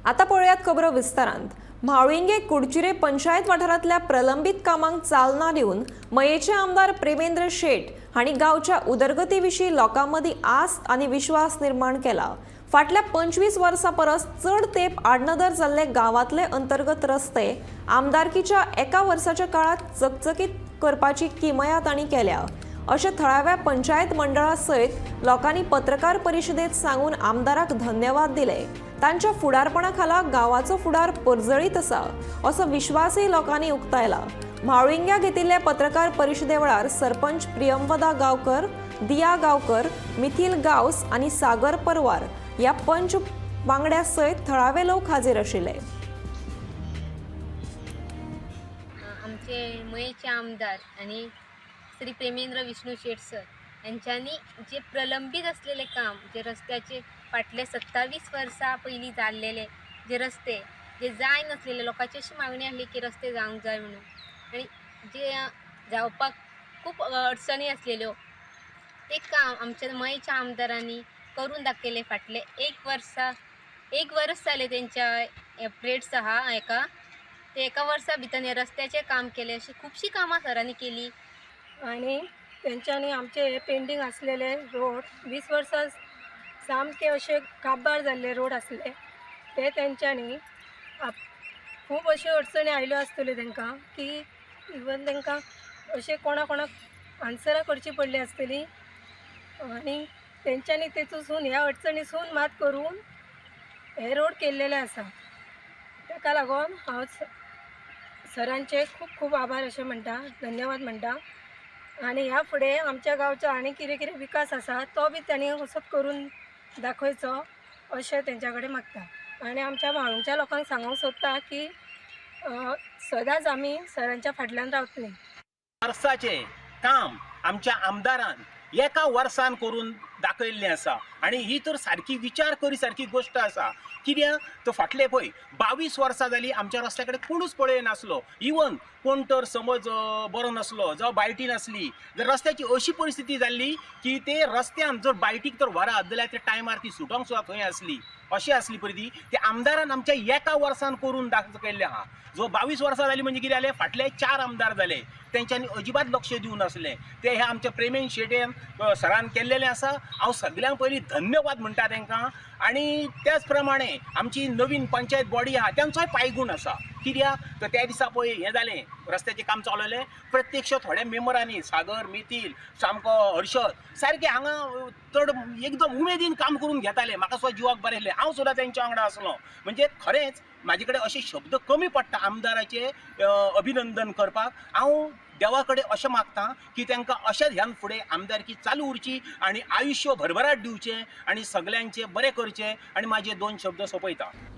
आता पळयात खबरो विस्तारांत. म्हाळुंगे कुडचिरे पंचायत वाठारांतल्या प्रलंबीत कामांक चालना दिवन मयेचे आमदार प्रेमेंद्र शेट हांणी गांवच्या उदरगती विशीं लोकां मदीं आस्त आनी विश्वास निर्माण केला. फाटल्या 25 वर्सां परस चड तेंप आडनदर जाल्ले गांवांतले अंतर्गत रस्ते आमदारकीच्या एका वर्साच्या काळात चकचकीत करपाची किमया तांणी केल्या, अशें थळाव्या पंचायत मंडळा सयत लोकांनी पत्रकार परिशदेत सांगून आमदाराक धन्यवाद दिले. तांच्या फुडारपणा खाला गांवाचो फुडार पर्जळीत आसा असो विश्वासय लोकांनी उक्तायला. म्हाळुंग्या घेतिल्ले पत्रकार परिशदे वेळार सरपंच प्रियंवदा गांवकर, दिया गांवकर, मिथील गांवस आनी सागर परवार ह्या पंच वांगड्या सयत थळावे लोक हाजीर आशिल्ले. आमचे मयेचे आमदार आणि श्री प्रेमेंद्र विष्णू शेट सर यांच्यांनी जे प्रलंबीत असलेले काम, जे रस्त्याचे फाटले 27 वर्सां पयलीं जाल्लेले जे रस्ते जे जाय नासलेले, लोकांची अशी मागणी आसली की रस्ते जावंक जाय म्हणून, आनी जे जावपाक खूब अडचणी आसलेल्यो, ते काम आमच्या मयेच्या आमदारांनी करून दाखयले. फाटले एक वर्सा, एक वर्स जालें तेंच्या प्रेड्स आहा एका ते एका वर्सा भितर हे रस्त्याचें काम केलें. अशी खुबशीं कामां सरांनी केली. आनी तेंच्यांनी आमचे हे पेंडींग आसलेले रोड, 20 वर्सां सामके अशे काबार जाल्ले रोड आसले, ते तेंच्यांनी खूब अश्यो अडचणी आयल्यो आसतल्यो तांकां की इवन तांकां अशें कोणा कोणाक आन्सरां करची पडली आसतली, आनी तेंच्यांनी तेतूसून ह्या अडचणीसून मात करून हे रोड केल्लेले आसा. ताका लागून हांव सरांचे खूब खूब आभार अशें म्हणटा, धन्यवाद म्हणटा. आनी ह्या फुडें आमच्या गांवचो आनी कितें कितें विकास आसा तो बी तांणी असोच करून दाखयचो अशें तेंच्या कडेन मागता. आनी आमच्या म्हाळुंगच्या लोकांक सांगूंक सोदता की सदांच आमी सरांच्या फाटल्यान रावतलीं. वर्साचें काम आमच्या आमदारान एका वर्सान करून दाखयल्लें आसा आनी ही तर सारकी विचार करी सारकी गोश्ट आसा. कित्याक तर फाटले पळय 22 वर्सां जालीं आमच्या रस्त्या कडेन कोणूच पळय नासलो. इवन कोण तर समज बरो नासलो जावं बायटी नासली जर रस्त्याची अशी परिस्थिती जाल्ली की ते रस्त्यान जर बायटीक तर व्हरात जाल्यार ते टायमार ती सुटोंक सुद्दां थंय आसली, अशी आसली परिस्थिती. ते आमदारान आमच्या एका वर्सान करून दाखयल्लें आहा. जो 22 वर्सां जालीं म्हणजे कितें जालें, फाटले 4 आमदार जाले तेंच्यांनी अजिबात लक्ष दिवं नासलें. ते हे आमच्या प्रेमेन शेट्यान सरान केल्लेलें आसा. हांव सगल्यांक पयलीं धन्यवाद म्हणटा तांकां. आनी त्याच प्रमाणे आमची नवीन पंचायत बॉडी आहा तेंचोय पायगूण आसा. कित्याक तर त्या दिसा पळय हें जालें, रस्त्याचें काम चलयलें, प्रत्यक्ष थोड्या मेंबरांनी सागर, मिथील, सामको हर्षद सारकें हांगा चड एकदम उमेदीन काम करून घेताले. म्हाका सुद्दां जिवाक बरें आसलें, हांव सुद्दां तेंच्या वांगडा आसलो. म्हणजे खरेंच म्हाजे कडेन अशे शब्द कमी पडटा आमदाराचे अभिनंदन करपाक. हांव देवा कडेन अशें मागता की तांकां अशेंच ह्यान फुडें आमदारकी चालू उरची आनी आयुश्य भरभराट दिवचें आनी सगल्यांचें बरें करचें. आनी म्हाजे 2 शब्द सोंपयता.